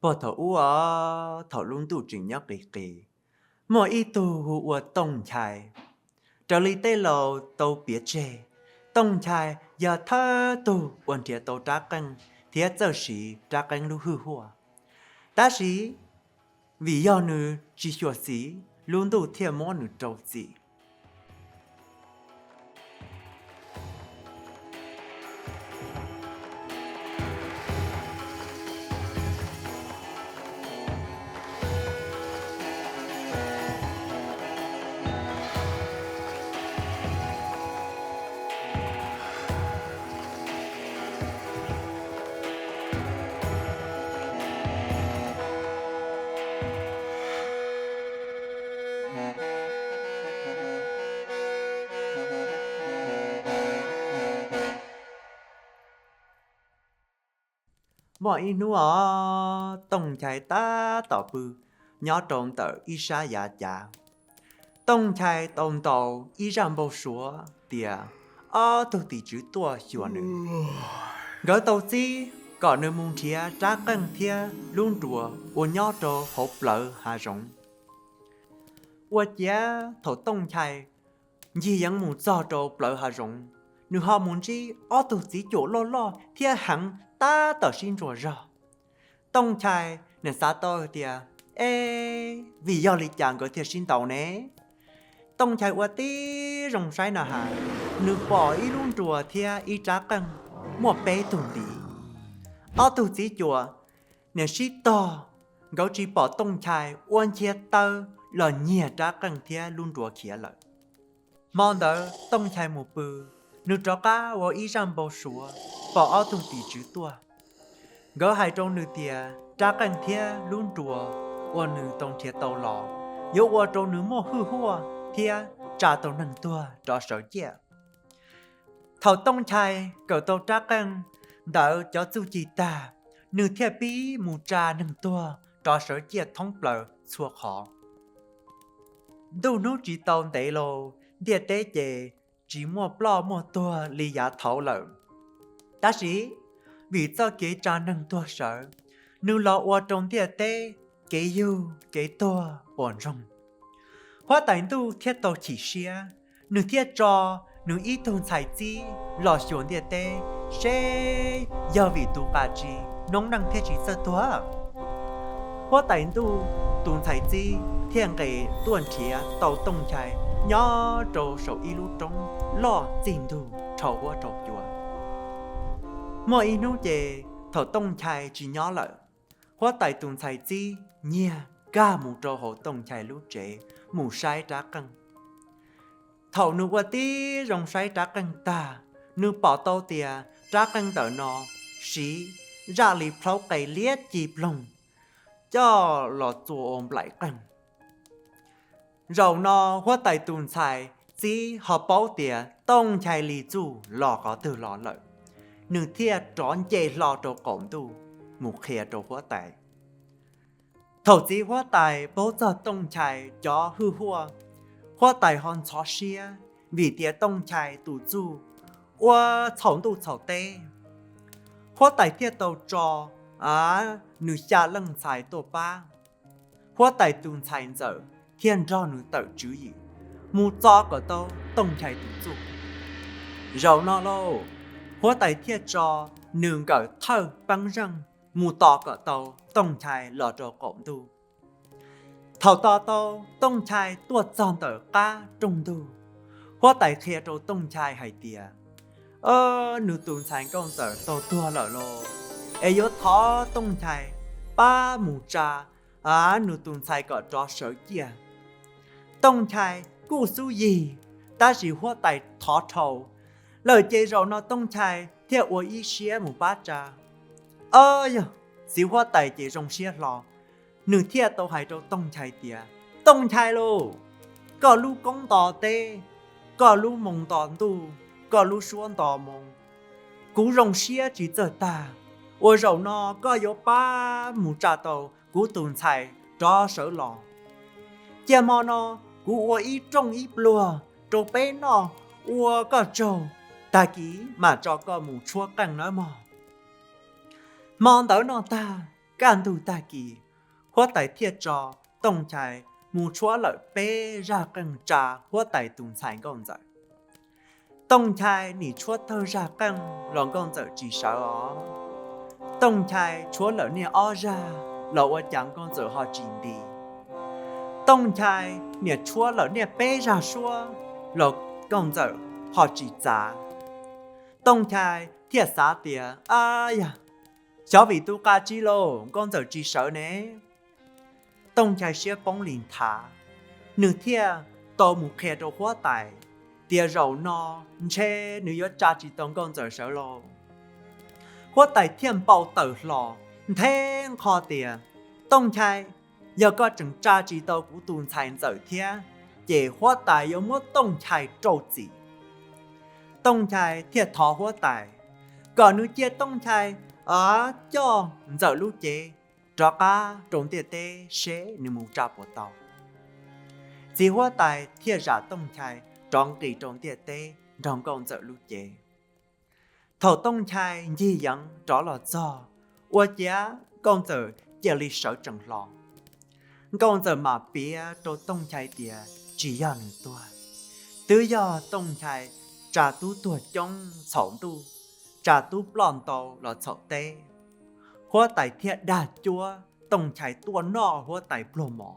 Puag thaum ub os, thaum lub ntuj tseem nyob qis qis, muaj ib tug hu ua Tooj Nchai. Raws li tej laus tau piav tseg, Tooj Nchai yog thawj tug uas nrhiav tau rab qeej thiab txawj siv rab qeej lub hwj huaj. Tab sis vim yog nws tsis xyuam xim, lub ntuj thiaj muab nws rau txim. Muaj ib hnub os, Tooj Nchai tab tom pw nyob rau ntawm ib sab yav cav. Tooj Nchai tau ntaus ib zaj npau suav tias ob tug tim tswv tuaj xyuas nws. Nkawd tau txib kom nws mus nrhiav rab qeej thiab lub nruas uas nyob rau hauv plawv hav zoov. Ua ciav thaum Tooj Nchai ncig yeev mus txog rau plawv hav zoov, nws ho mus ntsib ob tug txiv cuam loj loj thiab heev tab tom sib ntsuas zog. Tooj Nchai nim xav tau tias, e, vim yog li cas nkawd thiaj sib ntaus ne? Tooj Nchai ua tib zoo saib na has, nws pom ib lub nruas thiab ib rab qeej muaj peb tug ntiv. Ob tug txiv cuam nim sib tog, nkawd tsis pom Tooj Nchai ua nchiav taw los nyiag rab qeej thiab lub nruas khiav lawm. Hmo ntawd Tooj Nchai mus pw, nws rov qab ua ib zaj npau suav pom ob tug tim tswv tuaj. Nkawd hais rau nws tias rab qeej thiab lub nruas uas nws tau nrhiav tau los yuav ua rau nws muaj hwj huaj thiab tsa tau neeg tuag rov sawv ciaj. Thaum Tooj Nchai kawm tau rab qeej ntawd cov txuj ci tag, nws thiaj pib mus tsa neeg tuag rov sawv ciaj thoob plaws txhua qhov. Ntuj hnub tsis tau ntev los, ntiaj teb ces tsis muaj ploj muaj tuag li yav thaud lawm. Tab sis vim txoj kev tsa neeg tuag sawv, nws los ua rau ntiaj teb kev yug kev tuag uas ntsoog. Huab tais ntuj thiaj tau chim siab, nws thiaj tso nws ib tug ntxhais txib los xyuas ntiaj teb seb yog vim tus qas tsi noob neej thiaj tsis txawj tuag. Huab tais ntuj tus ntxhais txib thiaj nqes tuaj nrhiav tau Tooj Nchai nyob rau saum ib lub roob loj txij ntug rhau huab rau cua. Muaj ib hnub ces thaum Tooj Nchai tsis nyob lawm, huab tais tus ntxhais txib nyiag kag mus rau hauv Tooj Nchai lub tsev mus saib rab qeej. Thaum nws ua tib zoo saib rab qeej tag, nws pom tau tias rab qeej ntawm no siv zaj li plhaub qe liab ci ploog coj los txua ua nplaim qeej. Zaum no huab tais tus ntxhais txib ho paub tias Tooj Nchai li txuj los qhov twg los lawm, nws thiaj rov nce hlo rau qaum ntuj mus qhia rau huab tais. Thaum txiv huab tais paub txog Tooj Nchai cov hwj huaj, huab tais ho ntxhov siab vim tias Tooj Nchai tus txuj ua txhaum ntuj txhaum teb. Huab tais thiaj tau tso nws xya leej ntxhais tuaj pab. Huab tais tus ntxhais ntxawm thiaj nrog nws tawm tswv yim mus txo kom tau Tooj Nchai tus txuj. Zaum no lauj, huab tais thiaj tso nws nkawm thawj peeb zeej mus tos kom tau Tooj Nchai los rau qaum ntuj. Thaum tos tau Tooj Nchai tuaj txog ntawm qab rooj ntug, huab tais qhia rau Tooj Nchai hais tias, nws tus ntxhais nkauj ntxawm tau tuag lawm lauj, es yuav thov Tooj Nchai pab mus tsa nws tus ntxhais kom rov sawv ciaj. Tooj Nchai kuj xub yig, tab sis huab tais thov dhau lawm ces zaum no Tooj Nchai thiaj ua ib siab mus pab tsa. Yog txiv huab tais ces zoo siab hlo, nws thiaj tau hais rau Tooj Nchai tias, Tooj Nchai lauj, koj lub koob nto teb, koj lub moo nto ntuj, koj lub suab nto moo, kuv zoo siab tsis txawj tag uas zaum no koj yuav pab mus tsa tau kuv tus ntxhais rov sawv los. Cia hmo no kuv ua ib rooj ib pluag rau peb noj ua koj tsaug, tag kis mam tso koj mus tshuab qeej nawb mog. Hmo ntawd noj tag, Kaj ntug tag kis, huab tais thiaj tso Tooj Nchai mus tshuab lawm peb zaj qeej tsa huab tais tus ntxhais nkauj ntxawm. Tooj Nchai nim tshuab tawg zaj qeej los nkauj ntxawm tsis sawv os. Tooj Nchai tshuab lawm niaj ob zaj los ua cas nkauj ntxawm ho tsis nti. Tooj Nchai nim tshuab lawm niaj peb zaj suab los nkauj ntxawm ho tsis txav. Tooj Nchai thiaj xav tias, ab yog, xyov vim tus qa tsi lauj, nkauj ntxawm tsis sawv ne. Tooj Nchai siab poob li nthav, nws thiaj tau mus qhia rau huab tais tias zaum no ntshe nws yuav tsa tsis tau nkauj ntxawm sawv lauj. Huab tais thiaj npau taws hlo, nthe nqho tias, Tooj Nchai, yog koj tseem tsa tsis tau kuv tus ntxhais ntxawm thiab, ces huab tais yuav muab Tooj Nchai rau txim. Tooj Nchai thiaj thov huab tais kom nws cia Tooj Nchai coj ntxawm lub cev rov qab rau ntiaj teb seb nws mus tsa puas tau. Txiv huab tais thiaj zam Tooj Nchai rov nqis rau ntiaj teb nrog nkauj ntxawm lub cev. Thaum Tooj Nchai ncig yeev rov los txog, ua ciav nkauj ntxawm cia li sawv tsees hlo. Nkauj ntxawm mam piav rau Tooj Nchai tias tsis yog nws tuag, twb yog Tooj Nchai tsa tub tuag coob txhaum ntuj, tsa tub ploj ntau los txhaum teb. Huab tais thiaj dag cuab Tooj Nchai tuaj noj huab tais pluag mov.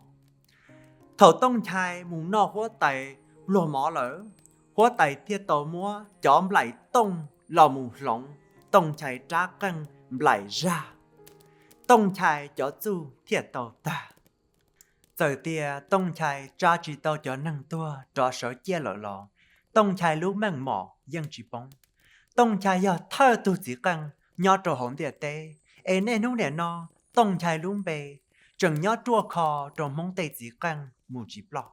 Thaum Tooj Nchai mus noj huab tais pluag mov lawm, huab tais thiaj tau muab cov nplaim tooj los mus hloov Tooj Nchai rab qeej nplaim zaj. Tooj Nchai cov txuj thiaj tau tag. Txawm tias Tooj Nchai tsa tsis tau cov neeg tuag rov sawv ciaj lawm los Tooj Nchai lub meej mom yeej tsis poob. Tooj Nchai yog thawj tug txiv qeej nyob rau hauv ntiaj teb, es niaj hnub niam no Tooj Nchai lub npe tseem nyob ruaj kho rau Hmoob tej txiv qeej mus tsis ploj.